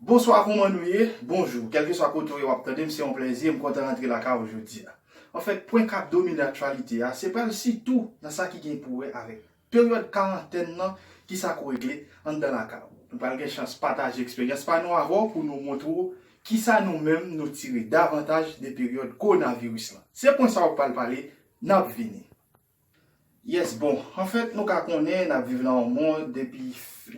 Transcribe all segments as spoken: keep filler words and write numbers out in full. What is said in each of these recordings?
Bonswa, kòman nou ye? Bonjou, kèlkeswa kote w ye w ap tande m, se yon plèzi, m kontan rantre lakay ou jodi a. Anfèt, pwen k ap domine aktyalite a, se pral sitou nan sa ki gen pou wè avèk peryòd karantèn nan, kisa k regle anndan lakay ou. Nou pral gen chans pataje eksperyans pa nou avè w pou nou montre w kisa nou menm nou tire davantaj de peryòd kowonaviris lan. Se pwen sa w pral pale, n ap vini. Yes, bon, anfèt, nou ka konnen n ap viv nan yon mond depi,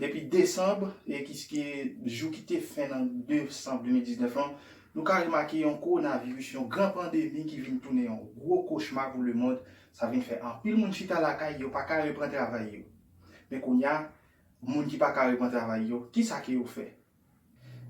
depi desanm, e ki, ki jou ki te fen nan desanm de mil diznèf lan, nou ka remake yon kowonaviris, yon gran pandemi ki vin tounen yon gwo kochma pou lemonn. Sa vin fè anpil moun chita lakay yo, pa ka reprann travay yo. Men kounye a, moun ki pa ka reprann travay yo, kisa ke yo fè?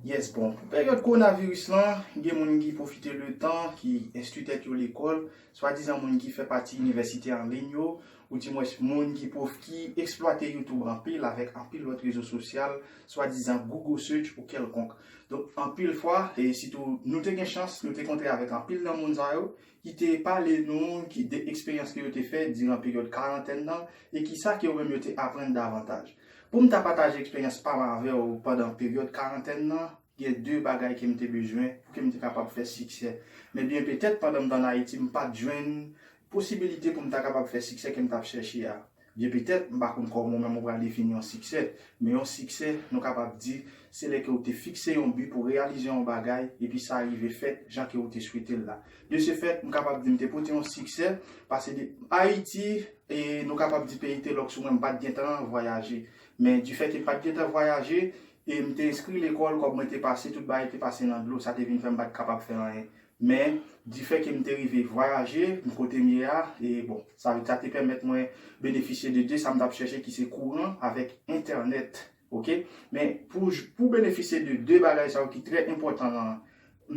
Yes, bon, pou peryòd kowonaviris lan, gen moun ki pwofite letan, ki enstwi tèt yo lekòl, swadizan moun ki fè pati inivèsite an liy yo, oudimwens moun ki pwof-, ki eksplwate YouTube anpil avèk anpil lòt rezo sosyal, swadizan Google Search ou kèlkonk. Donk, anpil fwa, e sitou nou te gen chans, nou te kontre avèk anpil nan moun sa yo, ki te pale nou ki de eksperyans ke yo te fè diran peryòd karantèn nan, e kisa ke yo menm yo te aprann davantaj. Pou m ta pataje eksperyans pa m avè w pandan peryòd karantèn nan, gen de bagay ke m te bezwen pou ke m te kapab fè siksè. Men byen petèt, pandan m t ann Ayiti, m pa t jwenn posibilite pou m ta kapab fè siksè ke m t ap chèche a. Byen petèt, m pa konn kòman ou menm ou pral defini yon siksè, men yon siksè, nou kapab di, se lè ke w te fikse yon bi pou reyalize yon bagay, epi sa rive fèt jan ke w te swete l la. De ce fait, m kapab di m te pote yon siksè, pase de Ayiti, e nou kapab di peyi te lòk sou mwen, m pa t gentan vwayaje. Men du fait ke m pa t gentan vwayaje, e m te enskri lekòl, kòb mwen te pase, tout bagay te pase nan dlo, sa te vin fè m pa t kapab fè anyen. Men, du fait ke m te rive vwayaje, m kote m ye a, e bon, sa, sa te pèmèt mwen benefisye de de sa m t ap chèche, ki se kouran avèk entènèt, oke? Men, pou, pou benefisye de de bagay sa yo ki trè enpòtan nan,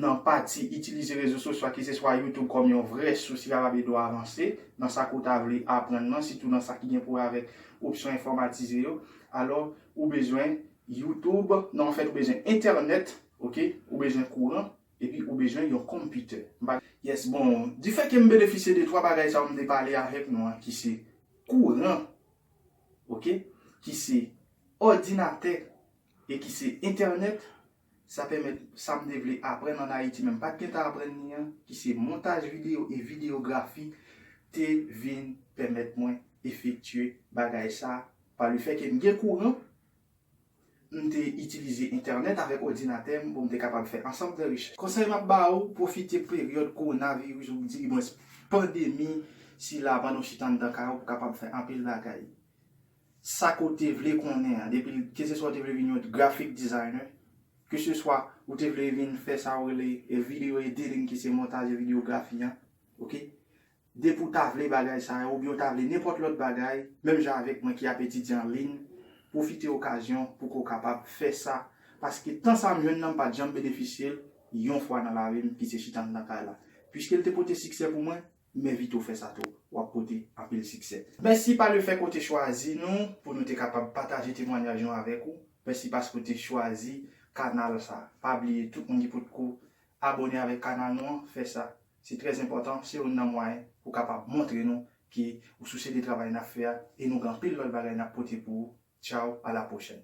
nan pati itilize rezo sosyo, keseswa YouTube kòm yon vrè sous ki kapab ede w avanse nan sa ke w ta vle aprann nan, sitou nan sa ki gen pou wè avèk opsyon enfòmatize yo, alò, ou bezwen YouTube, non, anfèt, ou bezwen entènèt, oke? Ou bezwen kouran, epi ou bezwen yon konpitè. M pa, yes, bon, du fait ke m benefisye de twa bagay sa yo m te pale avèk nou an, ki se kouran, oke? Ki se òdinatè e ki se entènèt, sa pèmèt sa m te vle aprann ann Ayiti, men m pa t gentan aprann li an, ki se montaj videyo e videyografi, te vin pèmèt mwen efektye bagay sa pa le fè ke m gen kouran, m te itilize entènèt avèk òdinatè m pou m te kapab fè ansanm de rechèch. Konsèy m ap ba ou, pwofite peryòd kowonaviris, oudimwens pandemi sila, pandan w chita anndan kay ou pou w kapab fè anpil bagay. Sa ke w te vle konnen an, depi, keseswa w te vle vin yon graphic designer, keseswa ou te vle vin fè sa yo rele, e, video editing, ki se montaj e videyografi an, oke? Depi w ta vle bagay sa yo, oubyen w ta vle nenpòt lòt bagay, menm jan avèk mwen ki ap etidye an liy, pwofite okazyon pou ke w kapab fè sa. Paske tan sa m jwenn nan, m pa t janm benefisye l yon fwa nan lavi m, ki se chita anndan kay la. Piske l te pote siksè pou mwen, m envite w fè sa tou. W ap pote anpil siksè. Mèsi pa le fè ke w te chwazi nou pou nou te kapab pataje temwayaj nou avèk ou. Mèsi paske w te chwazi kanal sa. Pa bliye, tout moun ki potko abòne avèk kanal nou an, fè sa. Se trè enpòtan, se youn nan mwayen pou kapab montre nou ke ou sousye de travay n ap fè a, e nou gen anpil lòt bagay n ap pote pou ou. Tchaw, a la pwochèn.